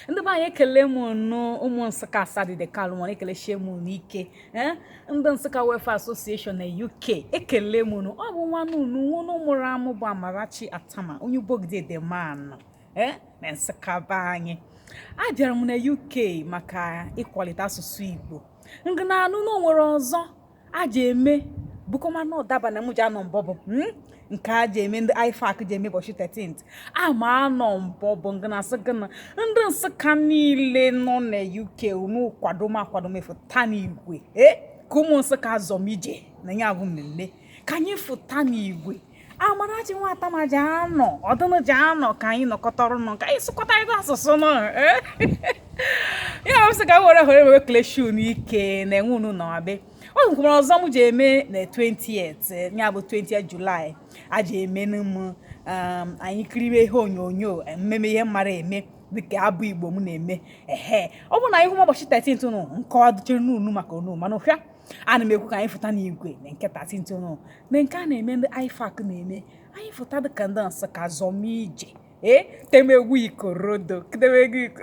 Ndị be anyị, ekele m unu. Ụmụ Nsụka asadide kalụ nwere ekelechie m unu ike. Ndị Nsụka Welfare Association na UK, ekele m unu. Ọ bụ nwanne unu, unu mụrụ amụ, bụ Amarachi Atama, onye Ubogide Demanụ na Nsụka be anyị. Abịara m na UK maka ịkwalite asụsụ Igbo. Ngị na-anụ na o nwere ọzọ a ji eme bụkọma na ọdaba na m ji anọ mbọbụ nke a ji eme, ndị IFAC ji eme ụbọchị 13th ama anọ mbọbụ. Ngị na-asị gị na ndị Nsụka niile nọ na UK, unu kwado m, akwado m efụta n'igwe ka ụmụ Nsụka zọmije na ya bụ mmemme. Ka anyị fụta n'igwe. Amarachi nwa Atama ji anọ ọdụnụ ji anọ ka anyị nọkọtọrọ nọ, ka anyị sụkọtarịta asụsụ nọ. Ya bụ sị ka m were ohere wee kelechi unu ike na enwe unu nọ abe. Ọ nwekwara ọzọ m ji eme na 20th, ya bụ 20th July, a ji eme m anyị kiribe ihe onyonyo mmemme ihe mara eme dịka abụ Igbo m na-eme. Ehe, ọ bụ na ihu m ụbọchị 13th nụ nkọwa duchere n'unu maka onu, mana ụfịa ana m ekwu ka anyị fụta n'igwe na nke 13th nụ na nke a na-eme, ndị IFAC na-eme. Anyị fụta dịka ndị Nsụka zọmije, ee, temegwu Ikorodo, temegwu Iko.